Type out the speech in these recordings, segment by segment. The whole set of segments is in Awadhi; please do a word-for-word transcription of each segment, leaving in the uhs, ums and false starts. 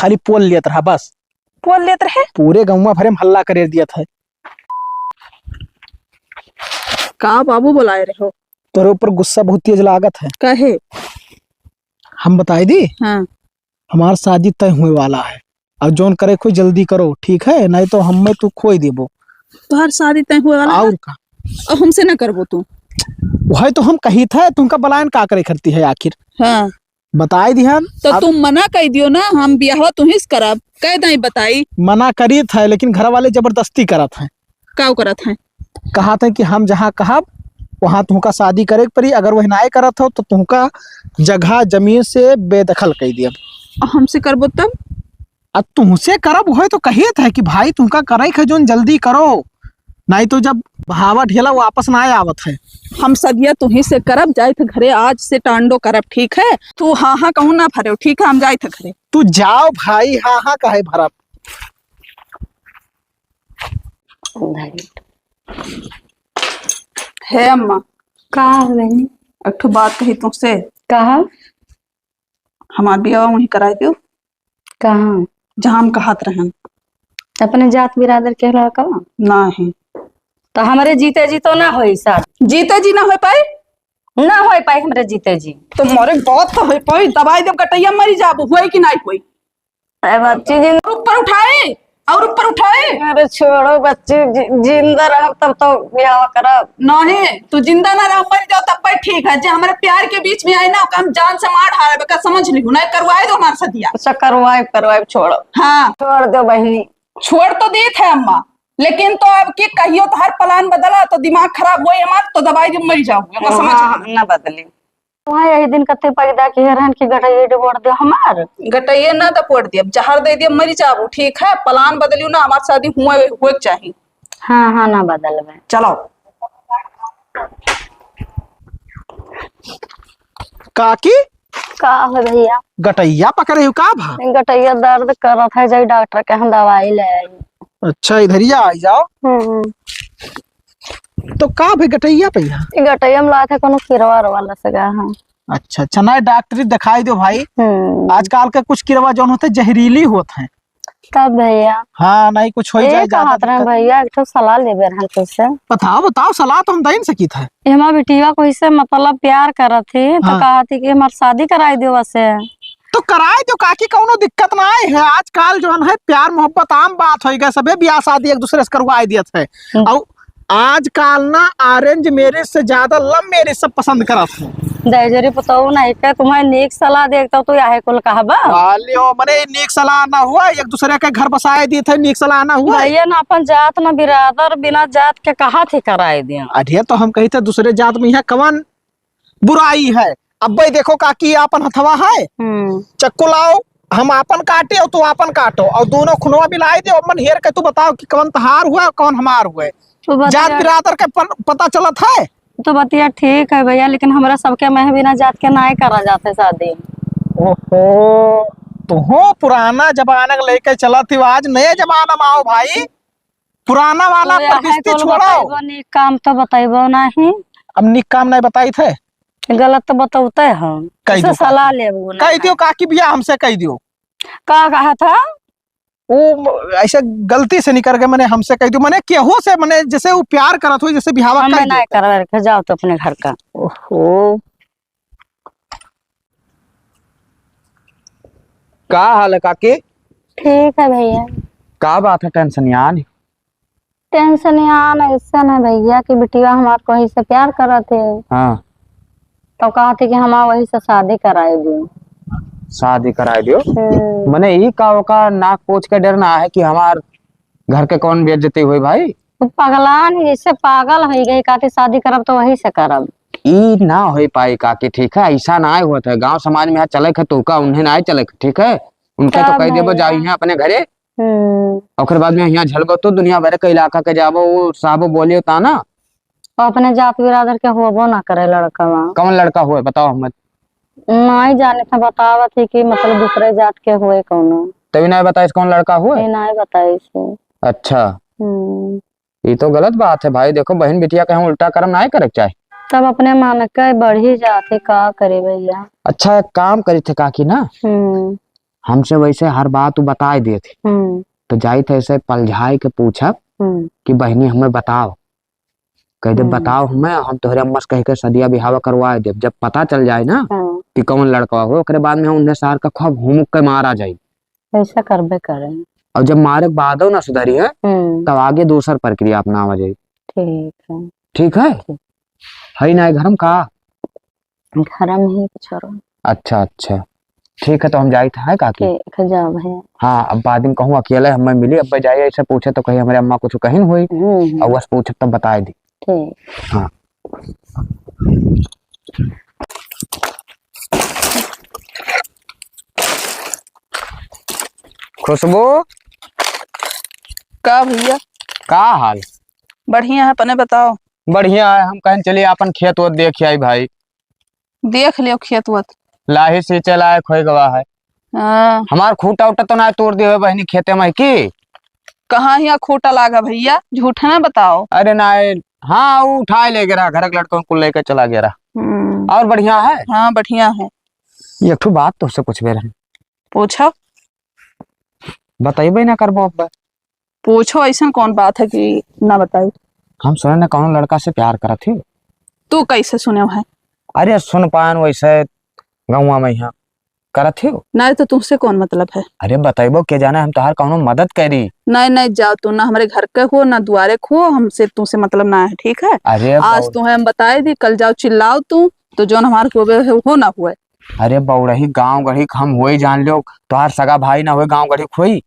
खाली पोल लेत रहा बस। पोल लेत रहे? पूरे गौवा भरे में हल्ला करे दियत है। का बाबू बुलाए रहे हो? तोरे ऊपर गुस्सा बहुत तेज लागत है। काहे? हम बताई दी? हाँ। हमार शादी तय हुए वाला है। अब जौन करे खोई जल्दी करो, ठीक है? नहीं तो हमें तू खोई देबो। तोहार शादी तय हुए वाला है? और का? और हमसे ना करबो तू? वही तो हम कही था, तुमका बलायन का करे करती है आखिर? हाँ। बताई दिहन। तो अब तुम मना कई दियो ना, हम बियाहवा तुहिस करब, कह दई बताई। मना करीत है, लेकिन घर वाले जबरदस्ती करत हैं। का करत हैं? कहत हैं कि हम जहाँ कहब, वहाँ तुमका शादी करे के पड़ी। अगर वही नाय करत हो, तो तुमका जगह जमीन से बेदखल कई दियब। और हमसे करबो तब? अब तुमसे करब, वही तो कहित है कि भाई, तुमका करे के है, जोन जल्दी करो। नहीं तो जब बहावा ढेला वापस ना आवत है। हम सदिया तुही से करब, जाइत घरे आज से टांडो करब, ठीक है? तू हाँ हाँ कहूँ ना भरेव, ठीक है? हम जाइत घरे। तू जाओ भाई, हाँ हाँ कहे भरब। हे अम्मा। का हो बहनी? एक ठो बात कही तुमसे। कहा। हमार बियाह वहीं कराई दियो। कहाँ? जहाँ हम कहत रहन। अपने जात बिरादर के लड़का? नहीं। तो हमरे जीते जी तो ना होई शादी। जीते जी ना होई पाई? ना होई पाई हमरे जीते जी। तो मोरे बहुत तो होई पाई, दबाई देब गटैया मरी जाबू, होई कि नहीं होई? अरे बच्ची जिन- और ऊपर उठाए, और ऊपर उठाए। अरे छोड़ो बच्ची, जि-, जिंदा रहब तब तो बियाह करब। नहीं, तू जिंदा ना रह, मर जाओ तब पर ठीक है। जे हमारे प्यार के बीच में आए ना, ओका हम जान से मार डारब, का समझ लिहू ना, करवाए दो हमार सदिया। अच्छा, करवाए, करवाए, छोड़ो। हाँ। छोड़ दो बहनी। छोड़ तो देत है अम्मा, लेकिन तो अब की कहियो तो हर plan बदला तो दिमाग खराब होई हमार, तो दबाई दे मर जाओ, का समझ हाँ, लिहू। ना बदली। वहाँ यही दिन कते पैदा किहे रहन कि गटैये डबोड़ दे हमार। गटैये ना डबोड़ दियब, जहर दे दियब, मरी जाबू, ठीक है? Plan बदलियो ना, हमार शादी हुए, हुए के चाही। हाँ, हाँ, ना बदलबे। चलो। काकी? का हो भैया? गटैया पकड़े हो का भा? नहीं, गटैया दर्द करत है, जाई डॉक्टर के यहाँ दवाई ले आई। अच्छा, इधरिया आई जाओ। हम्म। तो का भे गटैया पे यहाँ? ई गटैया में लागत है कोनो किरवा उरवा लस गा है। अच्छा, अच्छा, नहीं डॉक्टरी दिखाई दो भाई। हम्म। आजकल के कुछ किरवा जौन होते जहरीली होत हैं। तब भैया। हाँ, नहीं कुछ हो ए, जाए ज्यादा कहत रहे दिक्कत। भैया, एक ठो सलाह लेबे रहन तुझसे। बताओ, बताओ, सलाह तो हम दे न सकीत है। ए, हमार बिटिया को इससे मतलब प्यार करत थी, तो हाँ। कहत थी कि हमार शादी कराई दो वसे। तो कराए दो काकी, कौनो दिक्कत ना आए है। आजकल जौन है प्यार मोहब्बत आम बात होइ गए, सबे बियाह शादी एक दूसरे से करवाए दियत है। हम्म। और आजकल ना arrange marriage से ज्यादा love marriage सब पसंद करत है। दहेजरी पतोहू नहीं के तुम्हें नीक सलाह देख तो तू यहे कुल कहबा। वालियो, मने नीक सलाह ना हुआ, एक दूसरे के घर बसाए दियत है, नीक सलाह ना हुआ। भैया ना अपन जात ना बिरादर बिना जात के कहा थी कराए दिया। अरे तो हम कही थे दूसरे जात में यहाँ कवन बुराई है। अब भाई देखो काकी, आपन हथवा है, हम्म। चक्कू लाओ, हम आपन काटे और तू आपन काटो, और दोनों खुनवा मिलाए दे, अपन हेर के तू बताओ कि कौन तहार हुआ और कौन हमार हुआ। तो बतिया जात बिरादर के पन-, पता चलत है। तो बतिया ठीक है भैया, लेकिन हमरा सबके मह बिना जात के नाय करा जाते शादी। ओहो, तुहो पुराना जमाना के लेके चलत हो, आज नए जमाना में आओ भाई। पुराना वाला तो यह पर बिस्ती तो छोड़ो। बताइबो, नीक काम तो बताइबो नहीं। अब नीक काम नहीं बताई थे। गलत तो बतौते हम। कह इसे दो सलाह काकी। लेबो ना कह है। दियो काकी बिया हमसे कह दियो। का कहा था? वो म-, ऐसे गलती से निकल गए, मने हमसे कह दियो, मने केहू से, मने जैसे वो प्यार करत हो, जैसे बिहावा हमें कह ना दियो। करवा रखे, जाओ तो अपने घर का। ओहो। का हाल है काकी? ठीक है भैया। का बात है टेंशन यान? टेंशन यान ऐसन है भैया कि बिटिया हमार कोई से प्यार करत है। हाँ। तो कहत है कि हमार वही से शादी कराए दियो। शादी कराए दियो? हम्म। मने ई का ओका नाक पोछ के डर ना है कि हमार घर के कौन बेइज्जती हुई भाई? वो पगलान है, जैसे पागल हो गई, कहते शादी करब तो वही से करब। ई ना हो पाई काकी, ठीक है? ऐसा ना होत है, गांव समाज में यहाँ चले के तो का उन्हें ना चले के, ठीक है? उनके तो तब कह देबो, भैया। जाओ यहाँ अपने घरे। हम्म। ओकर बाद में यहाँ झलबो तो दुनिया भर के इलाका के जाबो, वो साहबो बोलियो ता ना। वो अपने जात बिरादर के होबो ना करे लड़कवा। कौन लड़का हुए बताओ हमें। नहीं जाने था, बतावत है कि मतलब दूसरे जात के हुए कौनो। तभी नहीं बताइस कौन लड़का हुए? ये नहीं बताइस है। अच्छा। हम्म। ये तो गलत बात है भाई, देखो बहन बिटिया के हम उल्टा करम नहीं करे के चाहे। तब अपने मन के बढ़ी जात है, का करे भैया। अच्छा एक काम करी थे काकी ना। हम्म। हमसे वैसे हर बात उ बताए देत ही। हम्म। तो जाइत है ऐसे पलझाए के पूछब हम्म। कि बहिनी हमें बताओ, कह दे हम्म। बताओ हमें, हम तोहरे अम्मा से कह के सदिया बिहावा करवाए देब। जब पता चल जाए ना हम्म। कि कौन लड़का हो, ओकरे बाद में हम उन्हें सार का खूब हुमुक के मारा जाई। ऐसा करबे करे। और जब मारे के बादो ना सुधरी है, हम्म। तब आगे दूसर प्रक्रिया अपनावा जाई। ठीक है। ठीक है? ठीक। है ना घर में का? घर में ही कुछ और। अच्छा, अच्छा। ठीक है, तो हम जाइत है काकी। ठीक है, जाओ भैया। हाँ, अब बाद में कहूँ अकेले हमें मिली, अब जाए ऐसे पूछे तो कहीं हमरे अम्मा कुछ कहिन हुई। हम्म, हम्म। और बस पूछे तब बताए दी। ठीक। हाँ। खुशबू। का भैया? का हाल? बढ़िया है, अपने बताओ। बढ़िया है, हम कहन चलिए आपन खेत वोत देख आई भाई। देख लियो खेत वोत। लाही सींचे लायक होई गवा है। हाँ। हमार खूंटा उटा तो ना तोड़ दियो बहिनी खेते में की? कहाँ हियाँ खूंटा लागा भैया, झूठ ना बताओ। अरे ना, हाँ, वो उठाए ले गया, घर के लड़कों को लेके चला गया। हम्म। और बढ़िया है? हाँ, बढ़िया है। एक ठो बात तोहसे पूछबे रहे। पूछो। बताइबे ना करबो अब। पूछो, ऐसन कौन बात है कि ना बताई? हम सुने ना कौनो लड़का से प्यार करत ही। तू कैसे सुने है? अरे सुन पायन वैसे गौवा में यहाँ करत ही। नहीं तो तुमसे कौन मतलब है? अरे बताइबो के जाने हम तोहार कौनो मदद करी। नहीं, नहीं, जाओ तू, ना हमरे घर के हो, ना दुआरे के हो, हमसे तुमसे मतलब ना है, ठीक है? अरे आज बाबू। तुम्हें हम बताए दी, कल जाओ चिल्लाओ तू, तो जौन हमार होवे है, हो ना हुए। अरे बौड़ही, गाँव गढ़ी के हम होई जान लो, तोहार सगा भाई ना होई गाँव गढ़ी के होई,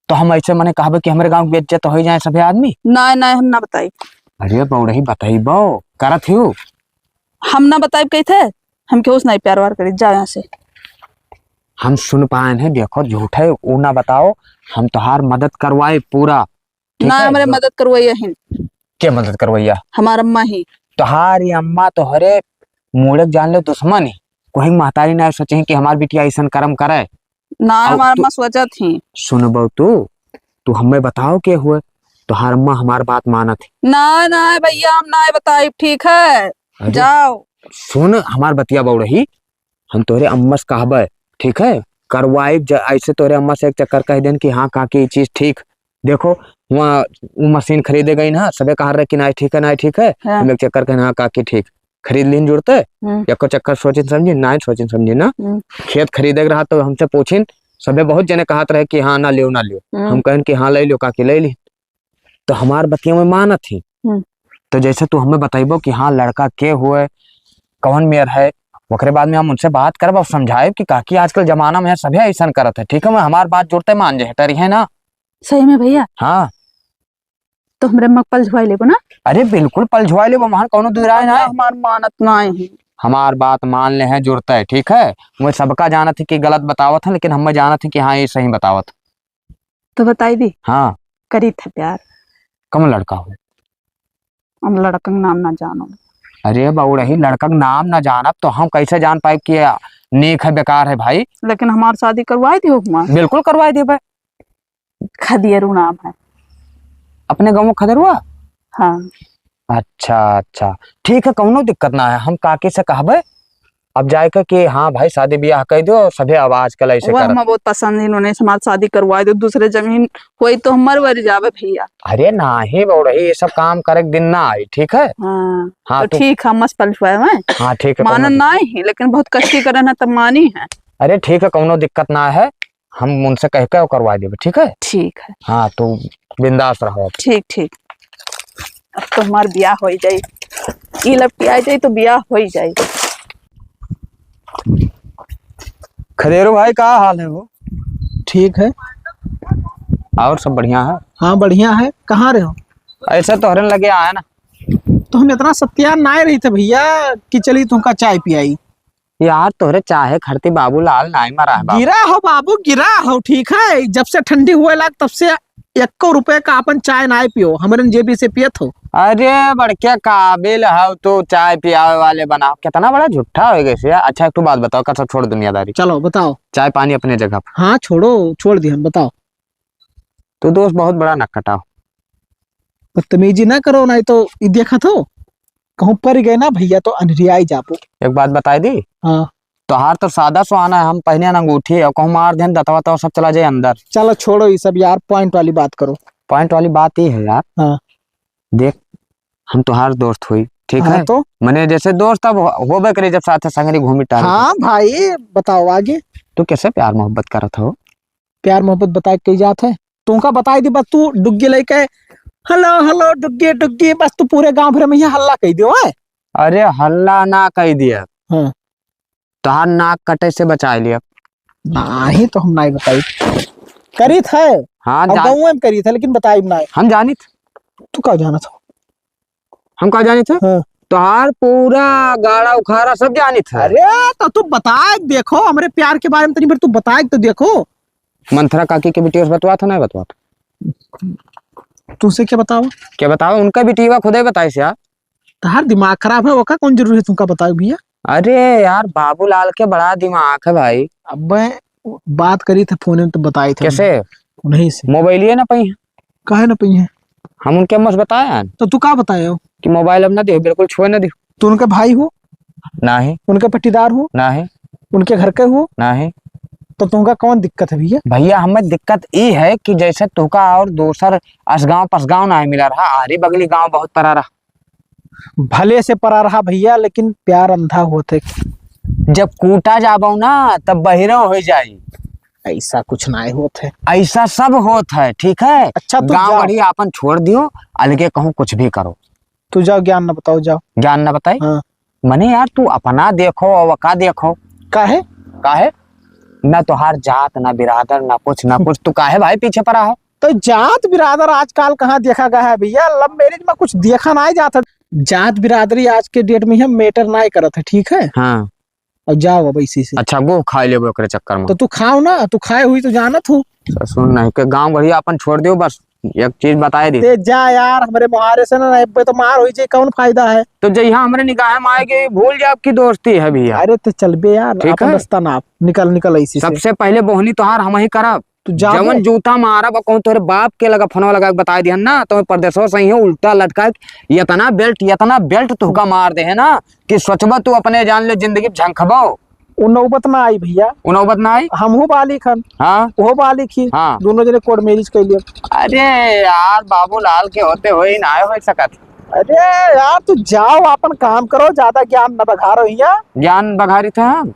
तो हम ऐसे मने कहबे कि हमरे गाँव के बेइज्जत होई जाए सभे आदमी? नाय, नाय, हम ना बताई। अरे बौड़ही, बताइबो, करत हियो। हम ना बताइब कही थे, हम केहू से नहीं प्यार वार करी, जाओ यहाँ से। हम सुन पाए हैं, देखो झूठ है, वो ना बताओ, हम तोहार मदद करवाए पूरा। ठीक ना, है? हमरे मदद करवैया हिन। के मदद करवैया? हमार अम्मा ही। तोहार ये अम्मा तोहरे मूड़े के जान ले दुश्मन ही। कोई महतारी ना सोचे कि हमार बिटिया ऐसन कर्म करे। ना, और हमार तू अम्मा सोचत ही। सुनबो तू, तू हमें बताओ के हुए, तोहार अम्मा हमार बात मानत ही। ना, ना भैया, हम ना बताइब, ठीक है? अरे, जाओ। सुन हमार बतिया बौड़ही, हम तोहरे अम्मा से कहबे, ठीक है? करवाइब ज-, ऐसे तोहरे अम्मा से एक चक्कर कह देन कि हाँ काकी, ये चीज ठीक। देखो, वहाँ वो मशीन खरीदे गई ना, सबे कहा रहे कि नाहीं ठीक है, नाहीं ठीक है। हाँ। हम एक चक्कर कहे, हाँ काकी ठीक, खरीद लीन जुड़ते। हम्म। एको चक्कर सोचिन समझिन, नाहीं सोचिन समझिन ना। हम्म। खेत खरीदे के रहा तो हमसे पूछिन, सबे बहुत जने कहत रहे कि हाँ ना लियो, ना लियो। हम्म। हम कहन कि हाँ ले लियो काकी, ले ली। तो हमार बतिया में मानत ही। हम्म। तो जैसे तू हमें बताइबो कि हाँ लड़का के हुए, कौन मेर है, ओकरे बाद में हम उनसे बात करब और समझाएब कि काकी आजकल जमाना में है, सभे ऐसन करत है, ठीक है? मैं हमार बात जोड़ते मान जे है, टरी है ना? सही में भैया? हाँ। तो हमरे अम्मा के पलझुआई लेबो ना? अरे बिल्कुल पलझुआई लेबो, हमार कौनो दुराय ना है। हमार मानत ना है। हमार बात मान ले है जुड़ते, ठीक है? मैं सबका जानत है कि गलत बतावत है, लेकिन हमें जानत है कि हाँ ये सही बतावत है। तो बताई दी। हाँ। करी थे प्यार। कम लड़का हो? हम लड़कन के नाम ना जानो। अरे बउड़ही, लड़का के नाम ना जानब तो हम कैसे जान पाइब कि नीक है बेकार है भाई? लेकिन हमार शादी करवाई दियो हमार। बिल्कुल करवाई देबे। खदेरू नाम है। अपने गाँव में खदेरुआ? हाँ। अच्छा, अच्छा, ठीक है, कौनो दिक्कत ना है, हम काकी से कहबे। अब जाए के कि हाँ भाई, शादी ब्याह कइ दो, सभे आवाज कल ऐसे वो करत। हमें बहुत पसंद है, इन्होंने हमार शादी करवा दो, दूसरे जमीन कोई तो हम मर वर जावे भैया। अरे नाही बउड़ही, ये सब काम करे के दिन ना आई, ठीक है? हाँ, हाँ, तो तू ठीक है, मस्त पलटुआ है। हाँ, ठीक है, मानन कौनो ना ही, लेकिन बहुत कष्टी करे ना तब मानी है। अरे ठीक है, कौनो दिक्कत ना है, हम उनसे कह के करवा देबे, ठीक है? ठीक है। हाँ, तू बिंदास रहो। ठीक, ठीक। अब तो हमार बियाह होई जाई, ई लपटिया जाई तो बियाह होई जाई। खदेरू भाई, का हाल है हो? ठीक है। और सब बढ़िया है? हाँ, बढ़िया है। कहाँ रहे हो? ऐसे तोहरे लगे आया ना। तो हम इतना सत्यान ना रही थे भैया कि चली तुमका चाय पियाई। यार, तोहरे चाहे खरती बाबूलाल नाई मरा है बाबू। गिरा हो बाबू, गिरा हो, ठीक है। जब से ठंडी हुए लाग, तब से एको रुपए का अपन चाय नाई पियो, हमरे जेबी से पियत हो। अरे, बड़के काबिल हो तू, चाय पियावे वाले बना। कितना बड़ा झूठा हो गए से यार। अच्छा, एक ठो बात बताओ, कसम छोड़ दुनियादारी। चलो, बताओ। चाय पानी अपने जगह पर। हाँ, छोड़ो, छोड़ दी हम, बताओ। तू दोस्त बहुत बड़ा नकटा हो। बदतमीजी ना करो, नहीं तो ई देखत हो, कहूँ पड़ गए ना भैया तो अनरियाई जाबो। एक बात बताई दी। हाँ। तोहार तो सादा सुहाना है, हम पहने ना अंगूठी और कहूँ मार देन दतवा तो सब चला जाए अंदर। चलो छोड़ो ये सब यार, point वाली बात करो। Point वाली बात ये है यार। हाँ। देख, हम तोहार दोस्त हुई, ठीक हाँ है? तो? मने जैसे दोस्त अब हो-, होबे करे जब साथ संगरी घूमी टहरी। हाँ भाई, बताओ आगे। तू कैसे प्यार मोहब्बत करत हो? प्यार मोहब्बत बताए कई जात है? तुमका बताई दी बस, तू डुग्गी लइके, "Hello, hello, डुग्गी, डुग्गी", बस तू पूरे गांव भर में ये हल्ला कई दियो, हैं? अरे हल्ला ना कई दिया। हाँ। तोहार नाक कटे से बचाए लिया। नाही तो हम नाही बताई। करीत है। हाँ, अब जान- गाँव में करीत है, लेकिन बताई नाही। हम जानित। तू का जानत हो? हम का जानित है? हाँ। तोहार पूरा गाड़ा उखाड़ा सब जानित है। अरे, तो तू बताए देखो, हमरे प्यार के बारे में तनी भर तू बताए तो देखो। मंथरा काकी के बिटिया से बतवात हो, नहीं बतवात? तुमसे क्या बताओ? क्या बताओ? उनका बिटिया खुदे बताइस यार। तोहार दिमाग खराब है, ओका कौन जरूरी है तुमका बताओ भैया? अरे यार, बाबूलाल के बड़ा दिमाग है भाई। अब मैं बात करी थे फोन में तो बताई थे कैसे? उन्हीं से। मोबाइल ये ना पाई है। काहे ना पाई है? हम उनके अम्मा से बताया है। तो तू का बताए हो? कि मोबाइल अब ना दियो, बिल्कुल छुए ना दियो। तू उनका भाई हो? नाही। उनके पट्टीदार हो? नाही। उनके घर के हो? नाही। तो तुमका कौन दिक्कत है भैया? भैया, हमें दिक्कत ई है कि जैसे तुका और दोसर असगांव पसगांव नाही मिला रहा, आरी बगली गांव बहुत परा रहा। भले से परा रहा भैया, लेकिन प्यार अंधा होत है। जब कूटा जाबो ना, तब बहिरो हो जाई। ऐसा कुछ नाही होत है। ऐसा सब होत है, ठीक है? अच्छा, तू गाँव जाओ। गढ़ी आपन छोड़ दियो, अलगे कहूँ कुछ भी करो। तू जाओ, ज्ञान न बताओ, जाओ। ज्ञान न बताई? हाँ। मने यार, तू अपना देखो और का देखो। काहे? काहे? ना तोहार जात, ना बिरादर, ना कुछ, ना कुछ। तू काहे भाई पीछे परा हो? तो जात बिरादर आजकल कहाँ देखा गया है भैया? Love marriage में कुछ देखा नाही जात है। जात बिरादरी आज के date में हम matter नाही करत है, ठीक है? हाँ। और जाओ अब इसी से। अच्छा, गोह खाए लेबो एकरे चक्कर में। तो तू खाओ ना, तू खाए हुई तो जानत हो। ससुर नहीं के गाँव गढ़ी आपन छोड़ दियो बस। एक चीज बताए दी। ते जा यार, हमरे मुहारे से ना, ना, इब्बे तो मार होई जाई, कौन फायदा है? तो जइहा हमरे निगाह में आएगी, भूल जाब कि दोस्ती है भैया। अरे ते चलबे यार, ठीक आपन है। रास्ता ना आप, निकल, निकल ऐसी से। सबसे पहले बोहनी तोहार हम ही करब। तू जा जवन बे। जूता मारब, कहूँ तोहरे बाप के लगा फोनवा लगा के बताए दिहन ना, तो परदेसवा से ही उल्टा लटका के इतना belt, इतना belt तुहका मार दे है ना कि सोचबो तू अपने जान ले जिंदगी में झंखबो। उ नौबत ना आई भैया। उ नौबत ना आई? हमहू बालिक हन। हाँ। उहो बालिक ही। हाँ। दोनों जने court marriage कर लिया। अरे यार, बाबूलाल के होते हुए ही ना हो सकत। अरे यार, तू जाओ, आपन काम करो, ज्यादा ज्ञान न बघारो हिया। ज्ञान बघारी थे हम।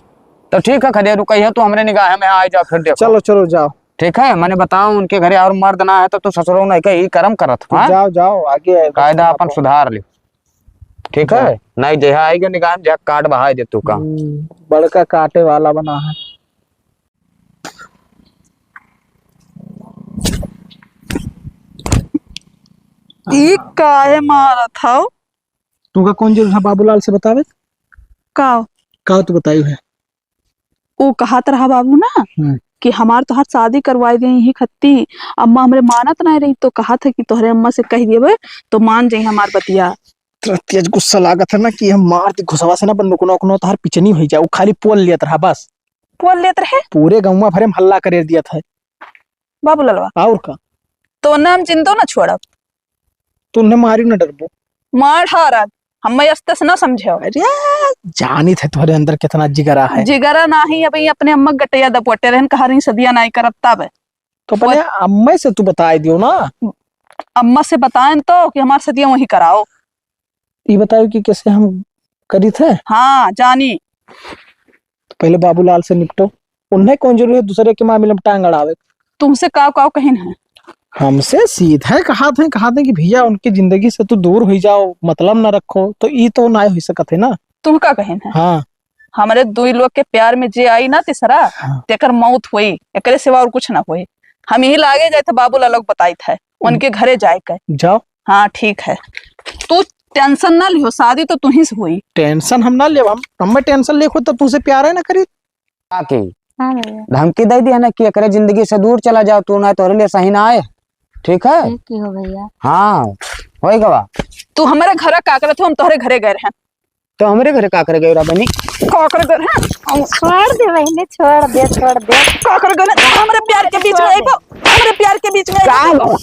तो ठीक है, खदेरू कहिया तू हमरे निगाह में आ जा, फिर देखो। चलो, चलो, जाओ। ठीक है, मने बताओ, उनके घरे और मर्द ना है, तो तू ससुरो नहीं के ई करम करत, तू हाँ? जाओ, जाओ, आगे कायदा अपन सुधार लियो। ठीक है? नहीं, जहाँ आएगा निगाह में, जहाँ काट बहाए दे तू का। हम्म, बड़का काटे वाला बना है। ई काहे मारत हौ? तुमका कौन जरूरत है बाबूलाल से बतावे? का? का तू बतायू है? ऊ कहत रहा बाबू ना हम्म। कि हमार तोहार शादी करवाई दे यही खत्ती। अम्मा हमरे मानत नाहीं रही, तो कहत है कि तोहरे अम्मा से कह देबे, तो मान जाई हमार बतिया। तेरा तेज गुस्सा लागत है ना कि हम मार दी घुसवा से ना, अपन नुकनो उकनो तोहार पिचनी होई जाए। ऊ खाली पोल लेत रहा बस। पोल लेत रहे? पूरे गौवा भरे में हल्ला करे दियत है। बाबू ललवा। और का? तो ना हम जिंदो ना छोड़ब। तू उन्हें मारी ना डरबो। मार हारत, हम्मे अस्ते से ना समझो। अरे, जानित है तोहरे अंदर कितना जिगरा है। जिगरा नाही, अबही अपने अम्मा गटैया दपोटे रहन, कहा रही सदिया नाही करत तब। तो अपने वो अम्मा से तू बताए दियो ना। अम्मा से बताएन तो कि हमार सदिया वहीं कराओ। ई बताओ कि कैसे हम करित है? हाँ, जानी। तो पहले बाबूलाल से निपटो। उन्हें कौन जरूरी है दूसरे के मामले में टांग अड़ावे? तुमसे काव काव कहिन है? हमसे सीधे कहा थे, कहा थे कि भैया उनकी जिंदगी से तू दूर हुई जाओ, मतलब ना रखो, तो ई तो ना हुई सकत है ना। तुम का कहिन है? हाँ। हमरे दुई लोग के प्यार में जे आई ना तीसरा, हाँ। तेकर मौत होई, एकरे सिवा और कुछ ना होई। हम यही लागे जाए थे, बाबूलाल लोग बताई थे, उनके घरे जाए के। जाओ। हाँ, ठीक है। तू tension ना लियो, शादी तो तुहीं से होई। Tension हम ना लेब, हम, हमें tension लेखो तो तुमसे प्यार है ना करी। का की? हाँ भैया। धमकी दे दिया ना कि एकरे जिंदगी से दूर चला जाओ तू, ना तोहरे लिए सही ना आए, ठीक है? ठीक ही हो भैया। हाँ, होई गवा। तू हमारे घर का करत हो, हम तोहरे घरे गए रहन। तो हमरे घरे का करे गए रहा बनी? का करे गए रहन? छोड़ दे बहिनी, छोड़ दे, छोड़ दे। का करे गए रहन? हमरे प्यार के बीच में छोड़ दे। आइबो, हमरे प्यार के बीच में का आइबो। हो?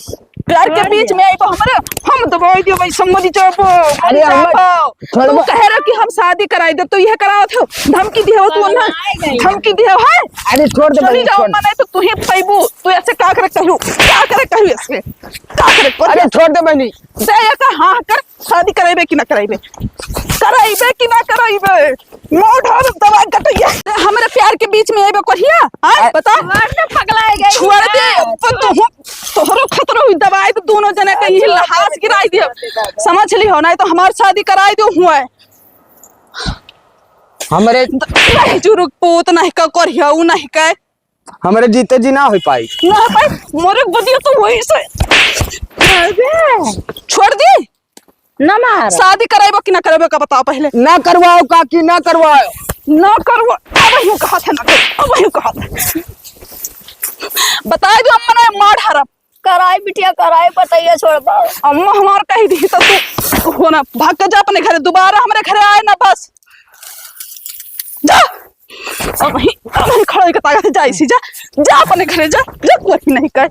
प्यार के बीच में आई तो हमरे, हम दबाई दियो भाई, समझ जाबो, अरे मर हम जाबो। छोड़ तू दो। कहे रहो कि हम शादी कराई दे, तू यह करावत हो, धमकी दियो तू ना, पगलाए गई। धमकी दियो है। अरे छोड़ दे चली बहनी, जाओ, छोड़। मने तो तू ही पैबू, तू ऐसे का करे कहू, का करे कहू ऐसे, का करे कहू? अरे छोड़ दे बहनी। दे ये का हाँ कर, शादी कराइबे कि ना कराइबे? कराइबे कि ना कराइबे? मोड़ हर दवा कटैया। हमरे प्यार के बीच में एबे कहिया? आय, आ- बता। छोड़ दे, पगला है गई छोड़ दे। है। अब तो हूँ, तोहरो खतरो हुई, दवाई तो दोनों जने कहीं अच्छा, लहास गिराई दियो। समझ ली हो, नहीं तो हमार शादी कराई दो हुआ है। हमरे नहीं जुरुक पूत नहीं का करिया, उ नहीं का। हमरे जीते जी ना हो पाई। ना हो पाई, मोरे बदिया तो वही से। अरे। छोड़ दी। ना मार। शादी कराइबो कि ना कराइबो का बताओ पहले। ना करवाओ काकी, ना करवाओ। ना करवा, अब यूं कहा था ना कर, अब यूं कहा था। बताई दो अम्मा ना मार हरब। कराई बिटिया, कराई, बताइए, छोड़ दो। अम्मा हमार कही दी तो तू हो ना, भाग के जा अपने घरे, दोबारा हमरे घरे आए ना बस। जा। अब ही, अब ही खड़ा होके ताकत है, जा इसी, जा, जा अपने घरे, जा, जा, कोई नहीं कहे।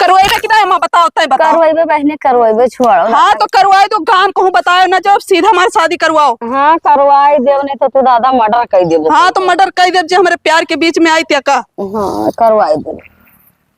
करवाइबे कि ना, अम्मा बताओ, तय बताओ। करवाइबे बहने, करवाइबे, छोड़ो ना। हाँ, तो करवाई दो, गान कहूँ बतायो ना, जब सीधा हमारी शादी करवाओ। हाँ, करवाई देव, नहीं तो तू दादा मर्डर कर देबो। हाँ, तो मर्डर कर देव, जे हमरे प्यार के बीच में आई त्या का। हाँ, करवाई दे।